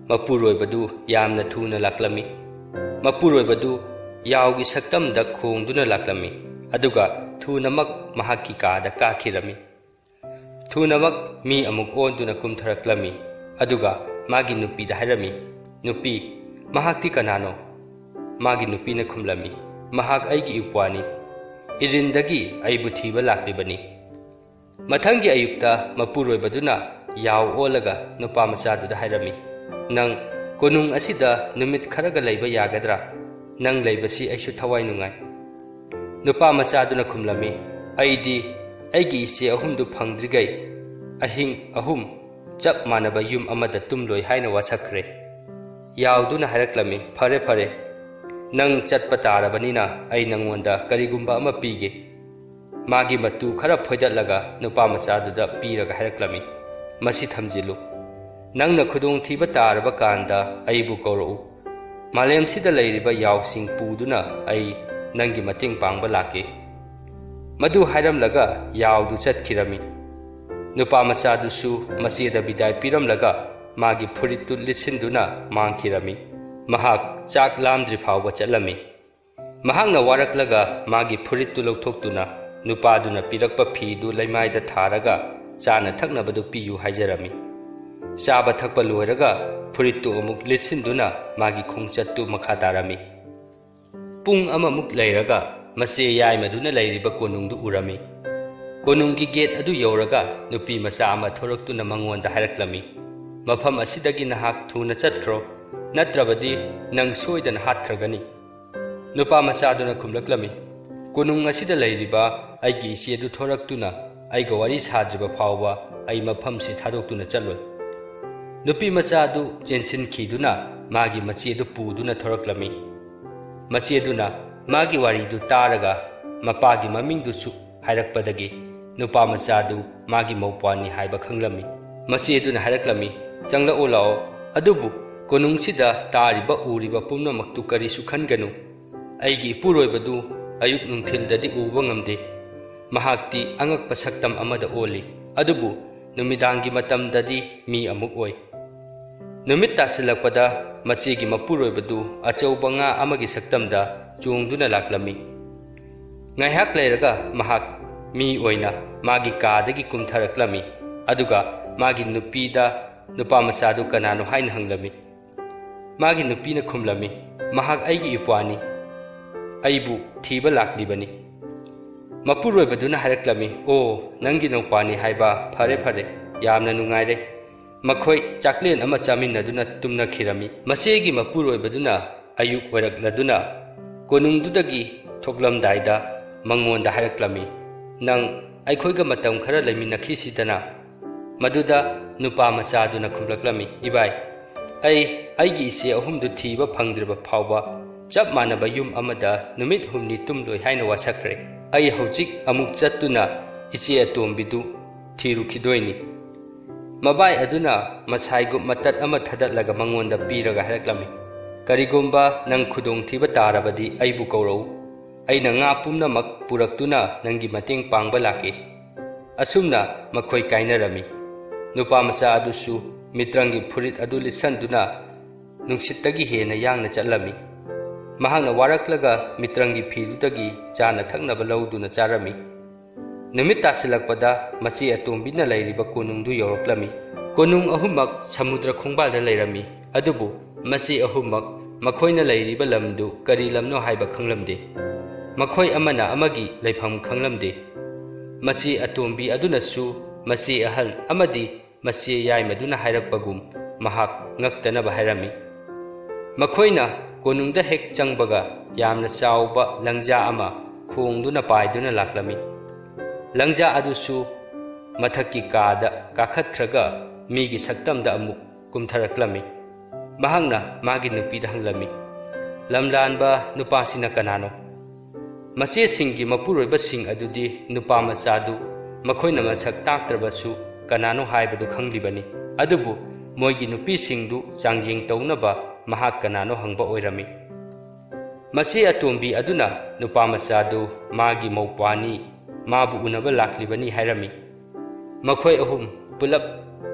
ꯃꯄꯨꯔꯣꯏꯕꯗꯨ ꯌꯥꯝꯅ ꯊꯨꯅ ꯂꯥꯛꯂꯝꯃꯤ꯫ ꯃꯄꯨꯔꯣꯏꯕꯗꯨ ꯌꯥꯎꯒꯤ ꯁꯛꯇꯝꯗ ꯈꯣꯡꯗꯨꯅ ꯂꯥꯛꯂꯝꯃꯤ꯫ ꯑꯗꯨꯒ ꯊꯨꯅꯃꯛ ꯃꯍꯥꯛꯀꯤ ꯀꯥꯗ ꯀꯥꯈꯤꯔꯝꯃꯤ꯫ ꯊꯨꯅꯃꯛ ꯃꯤ ꯑꯃꯨꯛ ꯑꯣꯟꯗꯨꯅ ꯀꯨꯝꯊꯔꯛꯂꯝꯃꯤ꯫ ꯑꯗꯨꯒ ꯃꯥꯒꯤ ꯅꯨꯄꯤꯗ ꯍꯥꯏꯔꯝꯃꯤ, "ꯅꯨꯄꯤ, ꯃꯍꯥꯛꯇꯤ ꯀꯅꯥꯅꯣ?" ꯃꯥꯒꯤ ꯅꯨꯄꯤꯅ ꯈꯨꯝꯂꯝꯃꯤ, "ꯃꯍꯥꯛ ꯑꯩꯒꯤ ꯏꯄ꯭ꯋꯥꯅꯤ꯫ ꯏꯔꯤꯟꯗꯒꯤ ꯑꯩꯕꯨ ꯊꯤꯕ ꯂꯥꯛꯂꯤꯕꯅꯤ꯫" ꯃꯊꯪꯒꯤ ꯑꯌꯨꯛꯇ ꯃꯄꯨꯔꯣꯏꯕꯗꯨꯅ ꯌꯥꯎ ꯑꯣꯜꯂꯒ ꯅꯨꯄꯥ ꯃꯆꯥꯗꯨꯗ ꯍꯥꯏꯔꯝꯃꯤ, "ꯅꯪ ꯀꯣꯅꯨꯡ ꯑꯁꯤꯗ ꯅꯨꯃꯤꯠ ꯈꯔꯒ ꯂꯩꯕ ꯌꯥꯒꯗ꯭ꯔꯥ? ꯅꯪ ꯂꯩꯕꯁꯤ ꯑꯩꯁꯨ ꯊꯋꯥꯏ ꯅꯨꯡꯉꯥꯏ꯫" ꯅꯨꯄꯥ ꯃꯆꯥꯗꯨꯅ ꯈꯨꯝꯂꯝꯃꯤ, "ꯑꯩꯗꯤ ꯑꯩꯒꯤ ꯏꯆꯦ ꯑꯍꯨꯝꯗꯨ ꯐꯪꯗ꯭ꯔꯤꯉꯩ ꯑꯍꯤꯡ ꯑꯍꯨꯝ ꯆꯞ ꯃꯥꯟꯅꯕ ꯌꯨꯝ ꯑꯃꯗ ꯇꯨꯝꯂꯣꯏ ꯍꯥꯏꯅ ꯋꯥꯁꯛꯈ꯭ꯔꯦ꯫" ꯌꯥꯎꯗꯨꯅ ꯍꯥꯏꯔꯛꯂꯝꯃꯤ, "ꯐꯔꯦ, ꯐꯔꯦ, ꯅꯪ ꯆꯠꯄ ꯇꯥꯔꯕꯅꯤꯅ ꯑꯩ ꯅꯪꯉꯣꯟꯗ ꯀꯔꯤꯒꯨꯝꯕ ꯑꯃ ꯄꯤꯒꯦ꯫" ꯃꯥꯒꯤ ꯃꯇꯨ ꯈꯔ ꯐꯣꯏꯗꯠꯂꯒ ꯅꯨꯄꯥ ꯃꯆꯥꯗꯨꯗ ꯄꯤꯔꯒ ꯍꯥꯏꯔꯛꯂꯝꯃꯤ, "ꯃꯁꯤ ꯊꯝꯖꯤꯜꯂꯨ꯫ ꯅꯪꯅ ꯈꯨꯗꯣꯡꯊꯤꯕ ꯇꯥꯔꯕ ꯀꯥꯟꯗ ꯑꯩꯕꯨ ꯀꯧꯔꯛꯎ꯫ ꯃꯥꯂꯦꯝꯁꯤꯗ ꯂꯩꯔꯤꯕ ꯌꯥꯎꯁꯤꯡ ꯄꯨꯗꯨꯅ ꯑꯩ ꯅꯪꯒꯤ ꯃꯇꯦꯡ ꯄꯥꯡꯕ ꯂꯥꯛꯀꯦ꯫" ꯃꯗꯨ ꯍꯥꯏꯔꯝꯂꯒ ꯌꯥꯎꯗꯨ ꯆꯠꯈꯤꯔꯝꯃꯤ꯫ ꯅꯨꯄꯥ ꯃꯆꯥꯗꯨꯁꯨ ꯃꯆꯦꯗ ꯕꯤꯗꯥꯏ ꯄꯤꯔꯝꯂꯒ ꯃꯥꯒꯤ ꯐꯨꯔꯤꯠꯇꯨ ꯂꯤꯠꯁꯤꯟꯗꯨꯅ ꯃꯥꯡꯈꯤꯔꯝꯃꯤ꯫ ꯃꯍꯥꯛ ꯆꯥꯛ ꯂꯥꯝꯗ꯭ꯔꯤ ꯐꯥꯎꯕ ꯆꯠꯂꯝꯃꯤ꯫ ꯃꯍꯥꯛꯅ ꯋꯥꯔꯛꯂꯒ ꯃꯥꯒꯤ ꯐꯨꯔꯤꯠꯇꯨ ꯂꯧꯊꯣꯛꯇꯨꯅ ꯅꯨꯄꯥꯗꯨꯅ ꯄꯤꯔꯛꯄ ꯐꯤꯗꯨ ꯂꯩꯃꯥꯏꯗ ꯊꯥꯔꯒ ꯆꯥꯅ ꯊꯛꯅꯕꯗꯨ ꯄꯤꯌꯨ ꯍꯥꯏꯖꯔꯝꯃꯤ꯫ ꯆꯥꯕ ꯊꯛꯄ ꯂꯣꯏꯔꯒ ꯐꯨꯔꯤꯠꯇꯨ ꯑꯃꯨꯛ ꯂꯤꯠꯁꯤꯟꯗꯨꯅ ꯃꯥꯒꯤ ꯈꯣꯡꯆꯠꯇꯨ ꯃꯈꯥ ꯇꯥꯔꯝꯃꯤ꯫ ꯄꯨꯡ ꯑꯃꯃꯨꯛ ꯂꯩꯔꯒ ꯃꯆꯦ ꯌꯥꯏꯃꯗꯨꯅ ꯂꯩꯔꯤꯕ ꯀꯣꯅꯨꯡꯗꯨ ꯎꯔꯝꯃꯤ꯫ ꯀꯣꯅꯨꯡꯒꯤ ꯒꯦꯠ ꯑꯗꯨ ꯌꯧꯔꯒ ꯅꯨꯄꯤ ꯃꯆꯥ ꯑꯃ ꯊꯣꯔꯛꯇꯨꯅ ꯃꯉꯣꯟꯗ ꯍꯥꯏꯔꯛꯂꯝꯃꯤ, "ꯃꯐꯝ ꯑꯁꯤꯗꯒꯤ ꯅꯍꯥꯛ ꯊꯨꯅ ꯆꯠꯈ꯭ꯔꯣ, ꯅꯠꯇ꯭ꯔꯕꯗꯤ ꯅꯪ ꯁꯣꯏꯗꯅ ꯍꯥꯠꯈ꯭ꯔꯒꯅꯤ꯫" ꯅꯨꯄꯥ ꯃꯆꯥꯗꯨꯅ ꯈꯨꯝꯂꯛꯂꯝꯃꯤ, "ꯀꯣꯅꯨꯡ ꯑꯁꯤꯗ ꯂꯩꯔꯤꯕ ꯑꯩꯒꯤ ꯏꯆꯦꯗꯨ ꯊꯣꯔꯛꯇꯨꯅ ꯑꯩꯒ ꯋꯥꯔꯤ ꯁꯥꯗ꯭ꯔꯤꯕ ꯐꯥꯎꯕ ꯑꯩ ꯃꯐꯝꯁꯤ ꯊꯥꯗꯣꯛꯇꯨꯅ ꯆꯠꯂꯣꯏ꯫" ꯅꯨꯄꯤ ꯃꯆꯥꯗꯨ ꯆꯦꯟꯁꯤꯟꯈꯤꯗꯨꯅ ꯃꯥꯒꯤ ꯃꯆꯦꯗꯨ ꯄꯨꯗꯨꯅ ꯊꯣꯔꯛꯂꯝꯃꯤ꯫ ꯃꯆꯦꯗꯨꯅ ꯃꯥꯒꯤ ꯋꯥꯔꯤꯗꯨ ꯇꯥꯔꯒ ꯃꯄꯥꯒꯤ ꯃꯃꯤꯡꯗꯨꯁꯨ ꯍꯥꯏꯔꯛꯄꯗꯒꯤ ꯅꯨꯄꯥ ꯃꯆꯥꯗꯨ ꯃꯥꯒꯤ ꯃꯧꯄ꯭ꯋꯥꯅꯤ ꯍꯥꯏꯕ ꯈꯪꯂꯝꯃꯤ꯫ ꯃꯆꯦꯗꯨꯅ ꯍꯥꯏꯔꯛꯂꯝꯃꯤ, "ꯆꯪꯂꯛꯎ ꯂꯥꯛꯑꯣ, ꯑꯗꯨꯕꯨ ꯀꯣꯅꯨꯡꯁꯤꯗ ꯇꯥꯔꯤꯕ ꯎꯔꯤꯕ ꯄꯨꯝꯅꯃꯛꯇꯨ ꯀꯔꯤꯁꯨ ꯈꯟꯒꯅꯨ꯫ ꯑꯩꯒꯤ ꯏꯄꯨꯔꯣꯏꯕꯗꯨ ꯑꯌꯨꯛ ꯅꯨꯡꯊꯤꯜꯗꯗꯤ ꯎꯕ ꯉꯝꯗꯦ꯫ ꯃꯍꯥꯛꯇꯤ ꯑꯉꯛꯄ ꯁꯛꯇꯝ ꯑꯃꯗ ꯑꯣꯜꯂꯤ, ꯑꯗꯨꯕꯨ ꯅꯨꯃꯤꯗꯥꯡꯒꯤ ꯃꯇꯝꯗꯗꯤ ꯃꯤ ꯑꯃꯨꯛ ꯑꯣꯏ꯫" ꯅꯨꯃꯤꯠ ꯇꯥꯁꯤꯜꯂꯛꯄꯗ ꯃꯆꯦꯒꯤ ꯃꯄꯨꯔꯣꯏꯕꯗꯨ ꯑꯆꯧꯕ ꯉꯥ ꯑꯃꯒꯤ ꯁꯛꯇꯝꯗ ꯆꯣꯡꯗꯨꯅ ꯂꯥꯛꯂꯝꯃꯤ꯫ ꯉꯥꯏꯍꯥꯛ ꯂꯩꯔꯒ ꯃꯍꯥꯛ ꯃꯤ ꯑꯣꯏꯅ ꯃꯥꯒꯤ ꯀꯥꯗꯒꯤ ꯀꯨꯝꯊꯔꯛꯂꯝꯃꯤ꯫ ꯑꯗꯨꯒ ꯃꯥꯒꯤ ꯅꯨꯄꯤꯗ ꯅꯨꯄꯥ ꯃꯆꯥꯗꯨ ꯀꯅꯥꯅꯣ ꯍꯥꯏꯅ ꯍꯪꯂꯝꯃꯤ꯫ ꯃꯥꯒꯤ ꯅꯨꯄꯤꯅ ꯈꯨꯝꯂꯝꯃꯤ, "ꯃꯍꯥꯛ ꯑꯩꯒꯤ ꯏꯄ꯭ꯋꯥꯅꯤ, ꯑꯩꯕꯨ ꯊꯤꯕ ꯂꯥꯛꯂꯤꯕꯅꯤ꯫" ꯃꯄꯨꯔꯣꯏꯕꯗꯨꯅ ꯍꯥꯏꯔꯛꯂꯝꯃꯤ, "ꯑꯣ, ꯅꯪꯒꯤ ꯅꯧꯄꯥꯅꯤ ꯍꯥꯏꯕ, ꯐꯔꯦ ꯐꯔꯦ, ꯌꯥꯝꯅ ꯅꯨꯡꯉꯥꯏꯔꯦ꯫" ꯃꯈꯣꯏ ꯆꯥꯛꯂꯦꯟ ꯑꯃ ꯆꯥꯃꯤꯟꯅꯗꯨꯅ ꯇꯨꯝꯅꯈꯤꯔꯝꯃꯤ꯫ ꯃꯆꯦꯒꯤ ꯃꯄꯨꯔꯣꯏꯕꯗꯨꯅ ꯑꯌꯨꯛ ꯑꯣꯏꯔꯛꯂꯗꯨꯅ ꯀꯣꯅꯨꯡꯗꯨꯗꯒꯤ ꯊꯣꯛꯂꯝꯗꯥꯏꯗ ꯃꯉꯣꯟꯗ ꯍꯥꯏꯔꯛꯂꯝꯃꯤ, "ꯅꯪ ꯑꯩꯈꯣꯏꯒ ꯃꯇꯝ ꯈꯔ ꯂꯩꯃꯤꯟꯅꯈꯤꯁꯤꯗꯅ?" ꯃꯗꯨꯗ ꯅꯨꯄꯥ ꯃꯆꯥꯗꯨꯅ ꯈꯨꯝꯂꯛꯂꯝꯃꯤ, "ꯏꯕꯥꯏ, ꯑꯩ ꯑꯩꯒꯤ ꯏꯆꯦ ꯑꯍꯨꯝꯗꯨ ꯊꯤꯕ ꯐꯪꯗ꯭ꯔꯤꯕ ꯐꯥꯎꯕ ꯆꯞ ꯃꯥꯟꯅꯕ ꯌꯨꯝ ꯑꯃꯗ ꯅꯨꯃꯤꯠ ꯍꯨꯝꯅꯤ ꯇꯨꯝꯂꯣꯏ ꯍꯥꯏꯅ ꯋꯥꯁꯛꯈ꯭ꯔꯦ꯫ ꯑꯩ ꯍꯧꯖꯤꯛ ꯑꯃꯨꯛ ꯆꯠꯇꯨꯅ ꯏꯆꯦ ꯑꯇꯣꯝꯕꯤꯗꯨ ꯊꯤꯔꯨꯈꯤꯗꯣꯏꯅꯤ꯫" ꯃꯕꯥꯏ ꯑꯗꯨꯅ ꯃꯁꯥꯏꯒꯨꯞ ꯃꯇꯠ ꯑꯃ ꯊꯥꯗꯠꯂꯒ ꯃꯉꯣꯟꯗ ꯄꯤꯔꯒ ꯍꯥꯏꯔꯛꯂꯝꯃꯤ, "ꯀꯔꯤꯒꯨꯝꯕ ꯅꯪ ꯈꯨꯗꯣꯡꯊꯤꯕ ꯇꯥꯔꯕꯗꯤ ꯑꯩꯕꯨ ꯀꯧꯔꯛꯎ꯫ ꯑꯩꯅ ꯉꯥ ꯄꯨꯝꯅꯃꯛ ꯄꯨꯔꯛꯇꯨꯅ ꯅꯪꯒꯤ ꯃꯇꯦꯡ ꯄꯥꯡꯕ ꯂꯥꯛꯀꯦ꯫" ꯑꯁꯨꯝꯅ ꯃꯈꯣꯏ ꯀꯥꯏꯅꯔꯝꯃꯤ꯫ ꯅꯨꯄꯥ ꯃꯆꯥ ꯑꯗꯨꯁꯨ ꯃꯤꯇ꯭ꯔꯪꯒꯤ ꯐꯨꯔꯤꯠ ꯑꯗꯨ ꯂꯤꯠꯁꯟꯗꯨꯅ ꯅꯨꯡꯁꯤꯠꯇꯒꯤ ꯍꯦꯟꯅ ꯌꯥꯡꯅ ꯆꯠꯂꯝꯃꯤ꯫ ꯃꯍꯥꯛꯅ ꯋꯥꯔꯛꯂꯒ ꯃꯤꯇ꯭ꯔꯪꯒꯤ ꯐꯤꯗꯨꯗꯒꯤ ꯆꯥꯅ ꯊꯛꯅꯕ ꯂꯧꯗꯨꯅ ꯆꯥꯔꯝꯃꯤ꯫ ꯅꯨꯃꯤꯠ ꯇꯥꯁꯤꯜꯂꯛꯄꯗ ꯃꯆꯦ ꯑꯇꯣꯝꯕꯤꯅ ꯂꯩꯔꯤꯕ ꯀꯣꯅꯨꯡꯗꯨ ꯌꯧꯔꯛꯂꯝꯃꯤ꯫ ꯀꯣꯅꯨꯡ ꯑꯍꯨꯝꯃꯛ ꯁꯃꯨꯗ꯭ꯔ ꯈꯣꯡꯕꯥꯜꯗ ꯂꯩꯔꯝꯃꯤ, ꯑꯗꯨꯕꯨ ꯃꯆꯦ ꯑꯍꯨꯝꯃꯛ ꯃꯈꯣꯏꯅ ꯂꯩꯔꯤꯕ ꯂꯝꯗꯨ ꯀꯔꯤ ꯂꯝꯅꯣ ꯍꯥꯏꯕ ꯈꯪꯂꯝꯗꯦ꯫ ꯃꯈꯣꯏ ꯑꯃꯅ ꯑꯃꯒꯤ ꯂꯩꯐꯝ ꯈꯪꯂꯝꯗꯦ꯫ ꯃꯆꯦ ꯑꯇꯣꯝꯕꯤ ꯑꯗꯨꯅꯁꯨ ꯃꯆꯦ ꯑꯍꯜ ꯑꯃꯗꯤ ꯃꯆꯦ ꯌꯥꯏꯃꯗꯨꯅ ꯍꯥꯏꯔꯛꯄꯒꯨꯝ ꯃꯍꯥꯛ ꯉꯛꯇꯅꯕ ꯍꯥꯏꯔꯝꯃꯤ꯫ ꯃꯈꯣꯏꯅ ꯀꯣꯅꯨꯡꯗ ꯍꯦꯛ ꯆꯪꯕꯒ ꯌꯥꯝꯅ ꯆꯥꯎꯕ ꯂꯪꯖꯥ ꯑꯃ ꯈꯣꯡꯗꯨꯅ ꯄꯥꯏꯗꯨꯅ ꯂꯥꯛꯂꯝꯃꯤ꯫ ꯂꯪꯖꯥ ꯑꯗꯨꯁꯨ ꯃꯊꯛꯀꯤ ꯀꯥꯗ ꯀꯥꯈꯠꯈ꯭ꯔꯒ ꯃꯤꯒꯤ ꯁꯛꯇꯝꯗ ꯑꯃꯨꯛ ꯀꯨꯝꯊꯔꯛꯂꯝꯃꯤ꯫ ꯃꯍꯥꯛꯅ ꯃꯥꯒꯤ ꯅꯨꯄꯤꯗ ꯍꯪꯂꯝꯃꯤ, "ꯂꯝꯂꯥꯟꯕ ꯅꯨꯄꯥꯁꯤꯅ ꯀꯅꯥꯅꯣ?" ꯃꯆꯦꯁꯤꯡꯒꯤ ꯃꯄꯨꯔꯣꯏꯕꯁꯤꯡ ꯑꯗꯨꯗꯤ ꯅꯨꯄꯥ ꯃꯆꯥꯗꯨ ꯃꯈꯣꯏꯅ ꯃꯁꯛ ꯇꯥꯛꯇ꯭ꯔꯕꯁꯨ ꯀꯅꯥꯅꯣ ꯍꯥꯏꯕꯗꯨ ꯈꯪꯂꯤꯕꯅꯤ꯫ ꯑꯗꯨꯕꯨ ꯃꯣꯏꯒꯤ ꯅꯨꯄꯤꯁꯤꯡꯗꯨ ꯆꯥꯡꯌꯦꯡ ꯇꯧꯅꯕ ꯃꯍꯥꯛ ꯀꯅꯥꯅꯣ ꯍꯪꯕ ꯑꯣꯏꯔꯝꯃꯤ꯫ ꯃꯆꯦ ꯑꯇꯣꯝꯕꯤ ꯑꯗꯨꯅ ꯅꯨꯄꯥ ꯃꯆꯥꯗꯨ ꯃꯥꯒꯤ ꯃꯧꯄ꯭ꯋꯥꯅꯤ, ꯃꯥꯕꯨ ꯎꯅꯕ ꯂꯥꯛꯂꯤꯕꯅꯤ ꯍꯥꯏꯔꯝꯃꯤ꯫ ꯃꯈꯣꯏ ꯑꯍꯨꯝ ꯄꯨꯂꯞ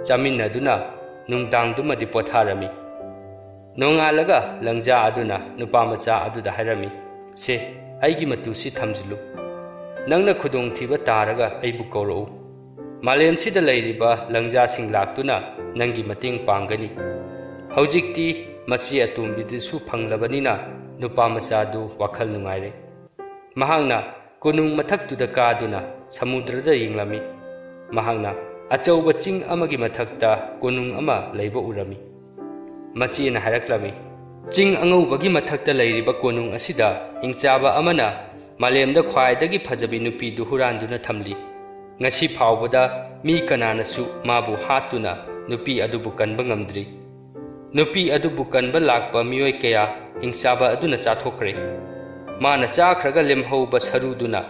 ꯆꯥꯃꯤꯟꯅꯗꯨꯅ ꯅꯨꯡꯗꯥꯡꯗꯨꯃꯗꯤ ꯄꯣꯊꯥꯔꯝꯃꯤ꯫ ꯅꯣꯡꯉꯥꯜꯂꯒ ꯂꯪꯖꯥ ꯑꯗꯨꯅ ꯅꯨꯄꯥ ꯃꯆꯥ ꯑꯗꯨꯗ ꯍꯥꯏꯔꯝꯃꯤ, "ꯁꯦ, ꯑꯩꯒꯤ ꯃꯇꯨꯁꯤ ꯊꯝꯖꯤꯜꯂꯨ꯫ "ꯅꯪꯅ ꯈꯨꯗꯣꯡꯊꯤꯕ ꯇꯥꯔꯒ ꯑꯩꯕꯨ ꯀꯧꯔꯛꯎ꯫ ꯃꯥꯂꯦꯝꯁꯤꯗ ꯂꯩꯔꯤꯕ ꯂꯪꯖꯥꯁꯤꯡ ꯂꯥꯛꯇꯨꯅ ꯅꯪꯒꯤ ꯃꯇꯦꯡ ꯄꯥꯡꯒꯅꯤ꯫" ꯍꯧꯖꯤꯛꯇꯤ ꯃꯆꯦ ꯑꯇꯣꯝꯕꯤꯗꯨꯁꯨ ꯐꯪꯂꯕꯅꯤꯅ ꯅꯨꯄꯥ ꯃꯆꯥꯗꯨ ꯋꯥꯈꯜ ꯅꯨꯡꯉꯥꯏꯔꯦ꯫ ꯃꯍꯥꯛꯅ ꯀꯣꯅꯨꯡ ꯃꯊꯛꯇꯨꯗ ꯀꯥꯗꯨꯅ ꯁꯃꯨꯗ꯭ꯔꯗ ꯌꯦꯡꯂꯝꯃꯤ꯫ ꯃꯍꯥꯛꯅ ꯑꯆꯧꯕ ꯆꯤꯡ ꯑꯃꯒꯤ ꯃꯊꯛꯇ ꯀꯣꯅꯨꯡ ꯑꯃ ꯂꯩꯕ ꯎꯔꯝꯃꯤ꯫ ꯃꯆꯦꯅ ꯍꯥꯏꯔꯛꯂꯝꯃꯤ, "ꯆꯤꯡ ꯑꯉꯧꯕꯒꯤ ꯃꯊꯛꯇ ꯂꯩꯔꯤꯕ ꯀꯣꯅꯨꯡ ꯑꯁꯤꯗ ꯍꯤꯡꯆꯥꯕ ꯑꯃꯅ ꯃꯥꯂꯦꯝꯗ ꯈ꯭ꯋꯥꯏꯗꯒꯤ ꯐꯖꯕꯤ ꯅꯨꯄꯤꯗꯨ ꯍꯨꯔꯥꯟꯗꯨꯅ ꯊꯝꯂꯤ꯫ ꯉꯁꯤ ꯐꯥꯎꯕꯗ ꯃꯤ ꯀꯅꯥꯅꯁꯨ ꯃꯥꯕꯨ ꯍꯥꯠꯇꯨꯅ ꯅꯨꯄꯤ ꯑꯗꯨꯕꯨ ꯀꯟꯕ ꯉꯝꯗ꯭ꯔꯤ꯫ ꯅꯨꯄꯤ ꯑꯗꯨꯕꯨ ꯀꯟꯕ ꯂꯥꯛꯄ ꯃꯤꯑꯣꯏ ꯀꯌꯥ ꯍꯤꯡꯆꯥꯕ ꯑꯗꯨꯅ ꯆꯥꯊꯣꯛꯈ꯭ꯔꯦ꯫ ꯃꯥꯅ ꯆꯥꯈ꯭ꯔꯒ ꯂꯦꯝꯍꯧꯕ ꯁꯔꯨꯗꯨꯅ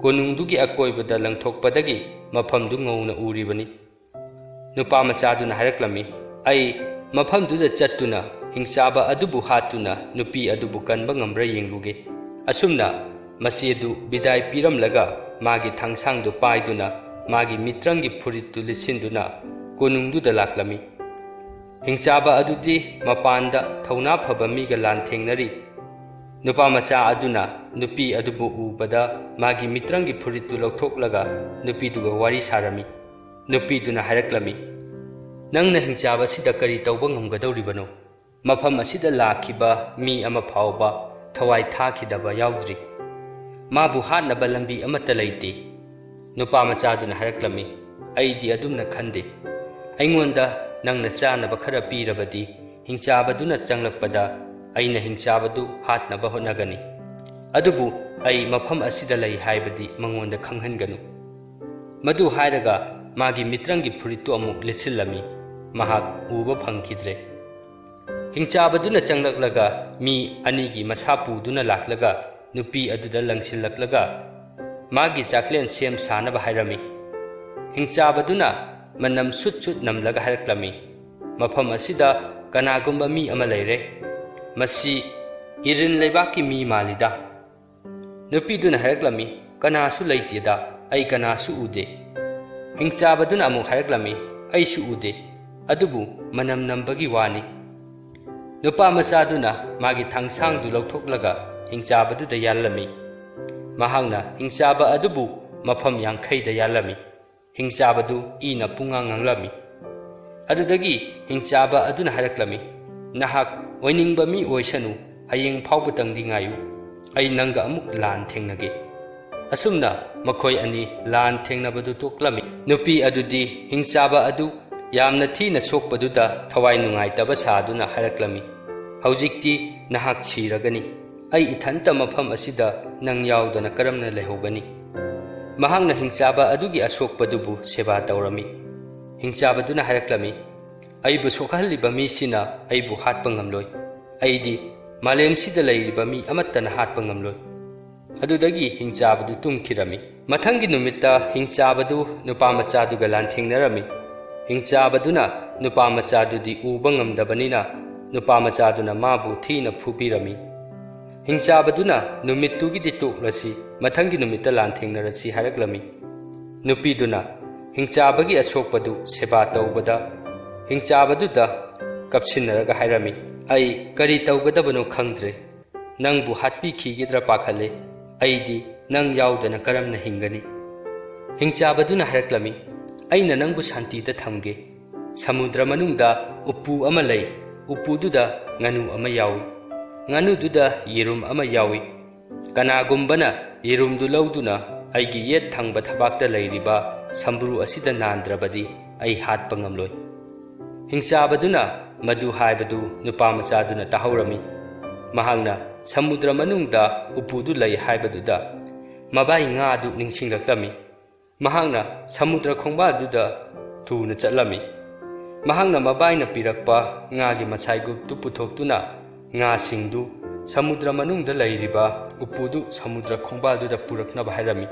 ꯀꯣꯅꯨꯡꯗꯨꯒꯤ ꯑꯀꯣꯏꯕꯗ ꯂꯪꯊꯣꯛꯄꯗꯒꯤ ꯃꯐꯝꯗꯨ ꯉꯧꯅ ꯎꯔꯤꯕꯅꯤ꯫" ꯅꯨꯄꯥ ꯃꯆꯥꯗꯨꯅ ꯍꯥꯏꯔꯛꯂꯝꯃꯤ, "ꯑꯩ ꯃꯐꯝꯗꯨꯗ ꯆꯠꯇꯨꯅ ꯍꯤꯡꯆꯥꯕ ꯑꯗꯨꯕꯨ ꯍꯥꯠꯇꯨꯅ ꯅꯨꯄꯤ ꯑꯗꯨꯕꯨ ꯀꯟꯕ ꯉꯝꯕ꯭ꯔꯥ ꯌꯦꯡꯂꯨꯒꯦ꯫" ꯑꯁꯨꯝꯅ ꯃꯆꯦꯗꯨ ꯕꯤꯗꯥꯏ ꯄꯤꯔꯝꯂꯒ ꯃꯥꯒꯤ ꯊꯥꯡꯁꯥꯡꯗꯨ ꯄꯥꯏꯗꯨꯅ ꯃꯥꯒꯤ ꯃꯤꯇ꯭ꯔꯪꯒꯤ ꯐꯨꯔꯤꯠꯇꯨ ꯂꯤꯠꯁꯤꯟꯗꯨꯅ ꯀꯣꯅꯨꯡꯗꯨꯗ ꯂꯥꯛꯂꯝꯃꯤ꯫ ꯍꯤꯡꯆꯥꯕ ꯑꯗꯨꯗꯤ ꯃꯄꯥꯟꯗ ꯊꯧꯅꯥ ꯐꯕ ꯃꯤꯒ ꯂꯥꯟꯊꯦꯡꯅꯔꯤ꯫ ꯅꯨꯄꯥ ꯃꯆꯥ ꯑꯗꯨꯅ ꯅꯨꯄꯤ ꯑꯗꯨꯕꯨ ꯎꯕꯗ ꯃꯥꯒꯤ ꯃꯤꯇ꯭ꯔꯪꯒꯤ ꯐꯨꯔꯤꯠꯇꯨ ꯂꯧꯊꯣꯛꯂꯒ ꯅꯨꯄꯤꯗꯨꯒ ꯋꯥꯔꯤ ꯁꯥꯔꯝꯃꯤ꯫ ꯅꯨꯄꯤꯗꯨꯅ ꯍꯥꯏꯔꯛꯂꯝꯃꯤ, "ꯅꯪꯅ ꯍꯤꯡꯆꯥꯕꯁꯤꯗ ꯀꯔꯤ ꯇꯧꯕ ꯉꯝꯒꯗꯧꯔꯤꯕꯅꯣ? ꯃꯐꯝ ꯑꯁꯤꯗ ꯂꯥꯛꯈꯤꯕ ꯃꯤ ꯑꯃ ꯐꯥꯎꯕ ꯊꯋꯥꯏ ꯊꯥꯈꯤꯗꯕ ꯌꯥꯎꯗ꯭ꯔꯤ꯫ ꯃꯥꯕꯨ ꯍꯥꯠꯅꯕ ꯂꯝꯕꯤ ꯑꯃꯠꯇ ꯂꯩꯇꯦ꯫" ꯅꯨꯄꯥ ꯃꯆꯥꯗꯨꯅ ꯍꯥꯏꯔꯛꯂꯝꯃꯤ, "ꯑꯩꯗꯤ ꯑꯗꯨꯝꯅ ꯈꯟꯗꯦ꯫ ꯑꯩꯉꯣꯟꯗ ꯅꯪꯅ ꯆꯥꯅꯕ ꯈꯔ ꯄꯤꯔꯕꯗꯤ ꯍꯤꯡꯆꯥꯕꯗꯨꯅ ꯆꯪꯂꯛꯄꯗ ꯑꯩꯅ ꯍꯤꯡꯆꯥꯕꯗꯨ ꯍꯥꯠꯅꯕ ꯍꯣꯠꯅꯒꯅꯤ꯫ ꯑꯗꯨꯕꯨ ꯑꯩ ꯃꯐꯝ ꯑꯁꯤꯗ ꯂꯩ ꯍꯥꯏꯕꯗꯤ ꯃꯉꯣꯟꯗ ꯈꯪꯍꯟꯒꯅꯨ꯫" ꯃꯗꯨ ꯍꯥꯏꯔꯒ ꯃꯥꯒꯤ ꯃꯤꯇ꯭ꯔꯪꯒꯤ ꯐꯨꯔꯤꯠꯇꯨ ꯑꯃꯨꯛ ꯂꯤꯠꯁꯤꯜꯂꯝꯃꯤ꯫ ꯃꯍꯥꯛ ꯎꯕ ꯐꯪꯈꯤꯗ꯭ꯔꯦ꯫ ꯍꯤꯡꯆꯥꯕꯗꯨꯅ ꯆꯪꯂꯛꯂꯒ ꯃꯤ ꯑꯅꯤꯒꯤ ꯃꯁꯥ ꯄꯨꯗꯨꯅ ꯂꯥꯛꯂꯒ ꯅꯨꯄꯤ ꯑꯗꯨꯗ ꯂꯪꯁꯤꯜꯂꯛꯂꯒ ꯃꯥꯒꯤ ꯆꯥꯛꯂꯦꯟ ꯁꯦꯝ ꯁꯥꯅꯕ ꯍꯥꯏꯔꯝꯃꯤ꯫ ꯍꯤꯡꯆꯥꯕꯗꯨꯅ ꯃꯅꯝ ꯁꯨꯠ ꯁꯨꯠ ꯅꯝꯂꯒ ꯍꯥꯏꯔꯛꯂꯝꯃꯤ, "ꯃꯐꯝ ꯑꯁꯤꯗ ꯀꯅꯥꯒꯨꯝꯕ ꯃꯤ ꯑꯃ ꯂꯩꯔꯦ꯫ ꯃꯁꯤ ꯏꯔꯤꯟ ꯂꯩꯕꯥꯛꯀꯤ ꯃꯤ ꯃꯥꯜꯂꯤꯗ꯫" ꯅꯨꯄꯤꯗꯨꯅ ꯍꯥꯏꯔꯛꯂꯝꯃꯤ, "ꯀꯅꯥꯁꯨ ꯂꯩꯇꯦꯗ, ꯑꯩ ꯀꯅꯥꯁꯨ ꯎꯗꯦ꯫" ꯍꯤꯡꯆꯥꯕꯗꯨꯅ ꯑꯃꯨꯛ ꯍꯥꯏꯔꯛꯂꯝꯃꯤ, "ꯑꯩꯁꯨ ꯎꯗꯦ, ꯑꯗꯨꯕꯨ ꯃꯅꯝ ꯅꯝꯕꯒꯤ ꯋꯥꯅꯤ꯫" ꯅꯨꯄꯥ ꯃꯆꯥꯗꯨꯅ ꯃꯥꯒꯤ ꯊꯥꯡꯁꯥꯡꯗꯨ ꯂꯧꯊꯣꯛꯂꯒ ꯍꯤꯡꯆꯥꯕꯗꯨꯗ ꯌꯥꯜꯂꯝꯃꯤ꯫ ꯃꯍꯥꯛꯅ ꯍꯤꯡꯆꯥꯕ ꯑꯗꯨꯕꯨ ꯃꯐꯝ ꯌꯥꯡꯈꯩꯗ ꯌꯥꯜꯂꯝꯃꯤ꯫ ꯍꯤꯡꯆꯥꯕꯗꯨ ꯏꯅ ꯄꯨꯡꯉꯥꯡ ꯉꯥꯡꯂꯝꯃꯤ꯫ ꯑꯗꯨꯗꯒꯤ ꯍꯤꯡꯆꯥꯕ ꯑꯗꯨꯅ ꯍꯥꯏꯔꯛꯂꯝꯃꯤ, "ꯅꯍꯥꯛ ꯑꯣꯏꯅꯤꯡꯕ ꯃꯤ ꯑꯣꯏꯁꯅꯨ, ꯍꯌꯦꯡ ꯐꯥꯎꯕꯇꯪꯗꯤ ꯉꯥꯏꯌꯨ, ꯑꯩ ꯅꯪꯒ ꯑꯃꯨꯛ ꯂꯥꯟ ꯊꯦꯡꯅꯒꯦ"꯫ ꯑꯁꯨꯝꯅ ꯃꯈꯣꯏ ꯑꯅꯤ ꯂꯥꯟ ꯊꯦꯡꯅꯕꯗꯨ ꯇꯣꯛꯂꯝꯃꯤ꯫ ꯅꯨꯄꯤ ꯑꯗꯨꯗꯤ ꯍꯤꯡꯆꯥꯕ ꯑꯗꯨ ꯌꯥꯝꯅ ꯊꯤꯅ ꯁꯣꯛꯄꯗꯨꯗ ꯊꯋꯥꯏ ꯅꯨꯡꯉꯥꯏꯇꯕ ꯁꯥꯗꯨꯅ ꯍꯥꯏꯔꯛꯂꯝꯃꯤ, "ꯍꯧꯖꯤꯛꯇꯤ ꯅꯍꯥꯛ ꯁꯤꯔꯒꯅꯤ꯫ ꯑꯩ ꯏꯊꯟꯇ ꯃꯐꯝ ꯑꯁꯤꯗ ꯅꯪ ꯌꯥꯎꯗꯅ ꯀꯔꯝꯅ ꯂꯩꯍꯧꯒꯅꯤ?" ꯃꯍꯥꯛꯅ ꯍꯤꯡꯆꯥꯕ ꯑꯗꯨꯒꯤ ꯑꯁꯣꯛꯄꯗꯨꯕꯨ ꯁꯦꯕꯥ ꯇꯧꯔꯝꯃꯤ꯫ ꯍꯤꯡꯆꯥꯕꯗꯨꯅ ꯍꯥꯏꯔꯛꯂꯝꯃꯤ, "ꯑꯩꯕꯨ ꯁꯣꯛꯍꯜꯂꯤꯕ ꯃꯤꯁꯤꯅ ꯑꯩꯕꯨ ꯍꯥꯠꯄ ꯉꯝꯂꯣꯏ꯫ ꯑꯩꯗꯤ ꯃꯥꯂꯦꯝꯁꯤꯗ ꯂꯩꯔꯤꯕ ꯃꯤ ꯑꯃꯠꯇꯅ ꯍꯥꯠꯄ ꯉꯝꯂꯣꯏ"꯫ ꯑꯗꯨꯗꯒꯤ ꯍꯤꯡꯆꯥꯕꯗꯨ ꯇꯨꯝꯈꯤꯔꯝꯃꯤ꯫ ꯃꯊꯪꯒꯤ ꯅꯨꯃꯤꯠꯇ ꯍꯤꯡꯆꯥꯕꯗꯨ ꯅꯨꯄꯥ ꯃꯆꯥꯗꯨꯒ ꯂꯥꯟꯊꯦꯡꯅꯔꯝꯃꯤ꯫ ꯍꯤꯡꯆꯥꯕꯗꯨꯅ ꯅꯨꯄꯥ ꯃꯆꯥꯗꯨꯗꯤ ꯎꯕ ꯉꯝꯗꯕꯅꯤꯅ ꯅꯨꯄꯥ ꯃꯆꯥꯗꯨꯅ ꯃꯥꯕꯨ ꯊꯤꯅ ꯐꯨꯕꯤꯔꯝꯃꯤ꯫ ꯍꯤꯡꯆꯥꯕꯗꯨꯅ ꯅꯨꯃꯤꯠꯇꯨꯒꯤꯗꯤ ꯇꯣꯛꯂꯁꯤ, ꯃꯊꯪꯒꯤ ꯅꯨꯃꯤꯠꯇ ꯂꯥꯟꯊꯦꯡꯅꯔꯁꯤ ꯍꯥꯏꯔꯛꯂꯝꯃꯤ꯫ ꯅꯨꯄꯤꯗꯨꯅ ꯍꯤꯡꯆꯥꯕꯒꯤ ꯑꯁꯣꯛꯄꯗꯨ ꯁꯦꯕꯥ ꯇꯧꯕꯗ ꯍꯤꯡꯆꯥꯕꯗꯨꯗ ꯀꯞꯁꯤꯟꯅꯔꯒ ꯍꯥꯏꯔꯝꯃꯤ, "ꯑꯩ ꯀꯔꯤ ꯇꯧꯒꯗꯕꯅꯣ ꯈꯪꯗ꯭ꯔꯦ꯫ ꯅꯪꯕꯨ ꯍꯥꯠꯄꯤꯈꯤꯒꯗ꯭ꯔꯥ ꯄꯥꯈꯠꯂꯦ꯫ ꯑꯩꯗꯤ ꯅꯪ ꯌꯥꯎꯗꯅ ꯀꯔꯝꯅ ꯍꯤꯡꯒꯅꯤ?" ꯍꯤꯡꯆꯥꯕꯗꯨꯅ ꯍꯥꯏꯔꯛꯂꯝꯃꯤ, "ꯑꯩꯅ ꯅꯪꯕꯨ ꯁꯥꯟꯇꯤꯗ ꯊꯝꯒꯦ꯫ ꯁꯃꯨꯗ꯭ꯔ ꯃꯅꯨꯡꯗ ꯎꯄꯨ ꯑꯃ ꯂꯩ꯫ ꯎꯄꯨꯗꯨꯗ ꯉꯥꯅꯨ ꯑꯃ ꯌꯥꯎꯏ꯫ ꯉꯥꯅꯨꯗꯨꯗ ꯌꯦꯔꯨꯝ ꯑꯃ ꯌꯥꯎꯏ꯫ ꯀꯅꯥꯒꯨꯝꯕꯅ ꯌꯦꯔꯨꯝꯗꯨ ꯂꯧꯗꯨꯅ ꯑꯩꯒꯤ ꯌꯦꯠ ꯊꯪꯕ ꯊꯕꯥꯛꯇ ꯂꯩꯔꯤꯕ ꯁꯝꯕ꯭ꯔꯨ ꯑꯁꯤꯗ ꯅꯥꯟꯗ꯭ꯔꯕꯗꯤ ꯑꯩ ꯍꯥꯠꯄ ꯉꯝꯂꯣꯏ"꯫ ꯍꯤꯡꯆꯥꯕꯗꯨꯅ ꯃꯗꯨ ꯍꯥꯏꯕꯗꯨ ꯅꯨꯄꯥ ꯃꯆꯥꯗꯨꯅ ꯇꯥꯍꯧꯔꯝꯃꯤ꯫ ꯃꯍꯥꯛꯅ ꯁꯃꯨꯗ꯭ꯔ ꯃꯅꯨꯡꯗ ꯎꯄꯨꯗꯨ ꯂꯩ ꯍꯥꯏꯕꯗꯨꯗ ꯃꯕꯥꯏ ꯉꯥꯗꯨ ꯅꯤꯡꯁꯤꯡꯂꯛꯂꯝꯃꯤ꯫ ꯃꯍꯥꯛꯅ ꯁꯃꯨꯗ꯭ꯔ ꯈꯣꯡꯕꯥꯜꯗꯨꯗ ꯊꯨꯅ ꯆꯠꯂꯝꯃꯤ꯫ ꯃꯍꯥꯛꯅ ꯃꯕꯥꯏꯅ ꯄꯤꯔꯛꯄ ꯉꯥꯒꯤ ꯃꯁꯥꯏꯒꯨꯞꯇꯨ ꯄꯨꯊꯣꯛꯇꯨꯅ ꯉꯥꯁꯤꯡꯗꯨ ꯁꯃꯨꯗ꯭ꯔ ꯃꯅꯨꯡꯗ ꯂꯩꯔꯤꯕ ꯎꯄꯨꯗꯨ ꯁꯃꯨꯗ꯭ꯔ ꯈꯣꯡꯕꯥꯜꯗꯨꯗ ꯄꯨꯔꯛꯅꯕ ꯍꯥꯏꯔꯝꯃꯤ꯫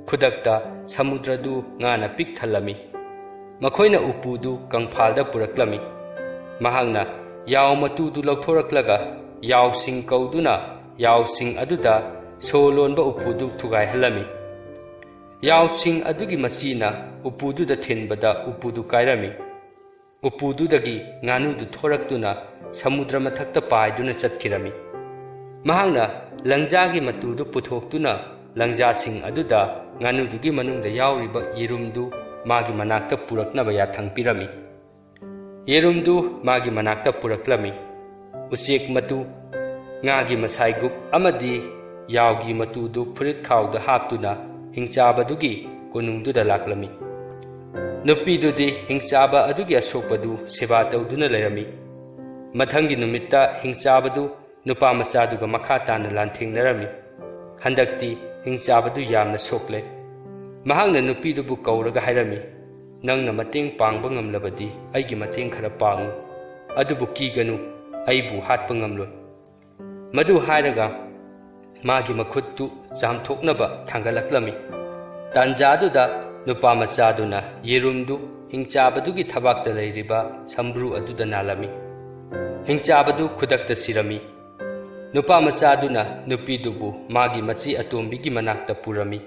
ꯈꯨꯗꯛꯇ ꯁꯃꯨꯗ꯭ꯔꯗꯨ ꯉꯥꯅ ꯄꯤꯛ ꯊꯜꯂꯝꯃꯤ꯫ ꯃꯈꯣꯏꯅ ꯎꯄꯨꯗꯨ ꯀꯪꯐꯥꯜꯗ ꯄꯨꯔꯛꯂꯝꯃꯤ꯫ ꯃꯍꯥꯛꯅ ꯌꯥꯎ ꯃꯇꯨꯗꯨ ꯂꯧꯊꯣꯔꯛꯂꯒ ꯌꯥꯎꯁꯤꯡ ꯀꯧꯗꯨꯅ ꯌꯥꯎꯁꯤꯡ ꯑꯗꯨꯗ ꯁꯣ ꯂꯣꯟꯕ ꯎꯄꯨꯗꯨ ꯊꯨꯒꯥꯏꯍꯜꯂꯝꯃꯤ꯫ ꯌꯥꯎꯁꯤꯡ ꯑꯗꯨꯒꯤ ꯃꯆꯤꯅ ꯎꯄꯨꯗꯨꯗ ꯊꯤꯟꯕꯗ ꯎꯄꯨꯗꯨ ꯀꯥꯏꯔꯝꯃꯤ꯫ ꯎꯄꯨꯗꯨꯗꯒꯤ ꯉꯥꯅꯨꯗꯨ ꯊꯣꯔꯛꯇꯨꯅ ꯁꯃꯨꯗ꯭ꯔ ꯃꯊꯛꯇ ꯄꯥꯏꯗꯨꯅ ꯆꯠꯈꯤꯔꯝꯃꯤ꯫ ꯃꯍꯥꯛꯅ ꯂꯪꯖꯥꯒꯤ ꯃꯇꯨꯗꯨ ꯄꯨꯊꯣꯛꯇꯨꯅ ꯂꯪꯖꯥꯁꯤꯡ ꯑꯗꯨꯗ ꯉꯥꯅꯨꯗꯨꯒꯤ ꯃꯅꯨꯡꯗ ꯌꯥꯎꯔꯤꯕ ꯌꯦꯔꯨꯝꯗꯨ ꯃꯥꯒꯤ ꯃꯅꯥꯛꯇ ꯄꯨꯔꯛꯅꯕ ꯌꯥꯊꯪ ꯄꯤꯔꯝꯃꯤ꯫ ꯌꯦꯔꯨꯝꯗꯨ ꯃꯥꯒꯤ ꯃꯅꯥꯛꯇ ꯄꯨꯔꯛꯂꯝꯃꯤ꯫ ꯎꯆꯦꯛ ꯃꯇꯨ, ꯉꯥꯒꯤ ꯃꯁꯥꯏꯒꯨꯞ ꯑꯃꯗꯤ ꯌꯥꯎꯒꯤ ꯃꯇꯨꯗꯨ ꯐꯨꯔꯤꯠ ꯈꯥꯎꯗ ꯍꯥꯞꯇꯨꯅ ꯍꯤꯡꯆꯥꯕꯗꯨꯒꯤ ꯀꯣꯅꯨꯡꯗꯨꯗ ꯂꯥꯛꯂꯝꯃꯤ꯫ ꯅꯨꯄꯤꯗꯨꯗꯤ ꯍꯤꯡꯆꯥꯕ ꯑꯗꯨꯒꯤ ꯑꯁꯣꯛꯄꯗꯨ ꯁꯦꯕꯥ ꯇꯧꯗꯨꯅ ꯂꯩꯔꯝꯃꯤ꯫ ꯃꯊꯪꯒꯤ ꯅꯨꯃꯤꯠꯇ ꯍꯤꯡꯆꯥꯕꯗꯨ ꯅꯨꯄꯥ ꯃꯆꯥꯗꯨꯒ ꯃꯈꯥ ꯇꯥꯅ ꯂꯥꯟꯊꯦꯡꯅꯔꯝꯃꯤ꯫ ꯍꯟꯗꯛꯇꯤ ꯍꯤꯡꯆꯥꯕꯗꯨ ꯌꯥꯝꯅ ꯁꯣꯛꯂꯦ꯫ ꯃꯍꯥꯛꯅ ꯅꯨꯄꯤꯗꯨꯕꯨ ꯀꯧꯔꯒ ꯍꯥꯏꯔꯝꯃꯤ, "ꯅꯪꯅ ꯃꯇꯦꯡ ꯄꯥꯡꯕ ꯉꯝꯂꯕꯗꯤ ꯑꯩꯒꯤ ꯃꯇꯦꯡ ꯈꯔ ꯄꯥꯡꯉꯨ꯫ ꯑꯗꯨꯕꯨ ꯀꯤꯒꯅꯨ, ꯑꯩꯕꯨ ꯍꯥꯠꯄ ꯉꯝꯂꯣꯏ꯫" ꯃꯗꯨ ꯍꯥꯏꯔꯒ ꯃꯥꯒꯤ ꯃꯈꯨꯠꯇꯨ ꯆꯥꯝꯊꯣꯛꯅꯕ ꯊꯥꯡꯒꯠꯂꯛꯂꯝꯃꯤ꯫ ꯇꯥꯟꯖꯥꯗꯨꯗ ꯅꯨꯄꯥ ꯃꯆꯥꯗꯨꯅ ꯌꯦꯔꯨꯝꯗꯨ ꯍꯤꯡꯆꯥꯕꯗꯨꯒꯤ ꯊꯕꯥꯛꯇ ꯂꯩꯔꯤꯕ ꯁꯝꯕ꯭ꯔꯨ ꯑꯗꯨꯗ ꯅꯥꯜꯂꯝꯃꯤ꯫ ꯍꯤꯡꯆꯥꯕꯗꯨ ꯈꯨꯗꯛꯇ ꯁꯤꯔꯝꯃꯤ꯫ ꯅꯨꯄꯥ ꯃꯆꯥꯗꯨꯅ ꯅꯨꯄꯤꯗꯨꯕꯨ ꯃꯥꯒꯤ ꯃꯆꯦ ꯑꯇꯣꯝꯕꯤꯒꯤ ꯃꯅꯥꯛꯇ ꯄꯨꯔꯝꯃꯤ꯫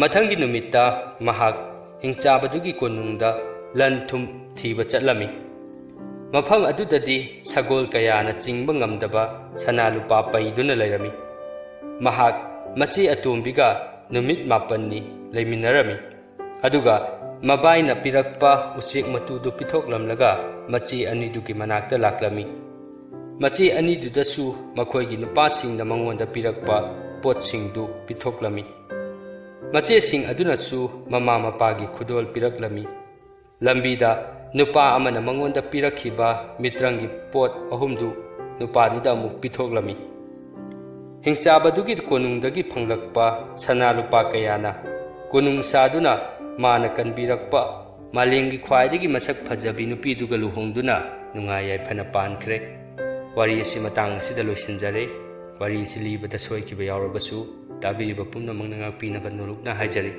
ꯃꯊꯪꯒꯤ ꯅꯨꯃꯤꯠꯇ ꯃꯍꯥꯛ ꯍꯤꯡꯆꯥꯕꯗꯨꯒꯤ ꯀꯣꯅꯨꯡꯗ ꯂꯟ ꯊꯨꯝ ꯊꯤꯕ ꯆꯠꯂꯝꯃꯤ꯫ ꯃꯐꯝ ꯑꯗꯨꯗꯗꯤ ꯁꯒꯣꯜ ꯀꯌꯥꯅ ꯆꯤꯡꯕ ꯉꯝꯗꯕ ꯁꯅꯥ ꯂꯨꯄꯥ ꯄꯩꯗꯨꯅ ꯂꯩꯔꯝꯃꯤ꯫ ꯃꯍꯥꯛ ꯃꯆꯦ ꯑꯇꯣꯝꯕꯤꯒ ꯅꯨꯃꯤꯠ ꯃꯥꯄꯟꯅꯤ ꯂꯩꯃꯤꯟꯅꯔꯝꯃꯤ꯫ ꯑꯗꯨꯒ ꯃꯕꯥꯏꯅ ꯄꯤꯔꯛꯄ ꯎꯆꯦꯛ ꯃꯇꯨꯗꯨ ꯄꯤꯊꯣꯛꯂꯝꯂꯒ ꯃꯆꯦ ꯑꯅꯤꯗꯨꯒꯤ ꯃꯅꯥꯛꯇ ꯂꯥꯛꯂꯝꯃꯤ꯫ ꯃꯆꯦ ꯑꯅꯤꯗꯨꯗꯁꯨ ꯃꯈꯣꯏꯒꯤ ꯅꯨꯄꯥꯁꯤꯡꯅ ꯃꯉꯣꯟꯗ ꯄꯤꯔꯛꯄ ꯄꯣꯠꯁꯤꯡꯗꯨ ꯄꯤꯊꯣꯛꯂꯝꯃꯤ꯫ ꯃꯆꯦꯁꯤꯡ ꯑꯗꯨꯅꯁꯨ ꯃꯃꯥ ꯃꯄꯥꯒꯤ ꯈꯨꯗꯣꯜ ꯄꯤꯔꯛꯂꯝꯃꯤ꯫ ꯂꯝꯕꯤꯗ ꯅꯨꯄꯥ ꯑꯃꯅ ꯃꯉꯣꯟꯗ ꯄꯤꯔꯛꯈꯤꯕ ꯃꯤꯇ꯭ꯔꯪꯒꯤ ꯄꯣꯠ ꯑꯍꯨꯝꯗꯨ ꯅꯨꯄꯥꯗꯨꯗ ꯑꯃꯨꯛ ꯄꯤꯊꯣꯛꯂꯝꯃꯤ꯫ ꯍꯤꯡꯆꯥꯕꯗꯨꯒꯤ ꯀꯣꯅꯨꯡꯗꯒꯤ ꯐꯪꯂꯛꯄ ꯁꯅꯥ ꯂꯨꯄꯥ ꯀꯌꯥꯅ ꯀꯣꯅꯨꯡ ꯁꯥꯗꯨꯅ ꯃꯥꯅ ꯀꯟꯕꯤꯔꯛꯄ ꯃꯥꯂꯦꯝꯒꯤ ꯈ꯭ꯋꯥꯏꯗꯒꯤ ꯃꯁꯛ ꯐꯖꯕꯤ ꯅꯨꯄꯤꯗꯨꯒ ꯂꯨꯍꯣꯡꯗꯨꯅ ꯅꯨꯡꯉꯥꯏ ꯌꯥꯏꯐꯅ ꯄꯥꯟꯈ꯭ꯔꯦ꯫ ꯋꯥꯔꯤ ꯑꯁꯤ ꯃꯇꯥꯡ ꯑꯁꯤꯗ ꯂꯣꯏꯁꯤꯟꯖꯔꯦ꯫ ꯋꯥꯔꯤ ꯑꯁꯤ ꯂꯤꯕꯗ ꯁꯣꯏꯈꯤꯕ ꯌꯥꯎꯔꯕꯁꯨ ꯇꯥꯕꯤꯔꯤꯕ ꯄꯨꯝꯅꯃꯛꯅ ꯉꯥꯛꯄꯤꯅꯕ ꯅꯣꯂꯨꯛꯅ ꯍꯥꯏꯖꯔꯤ꯫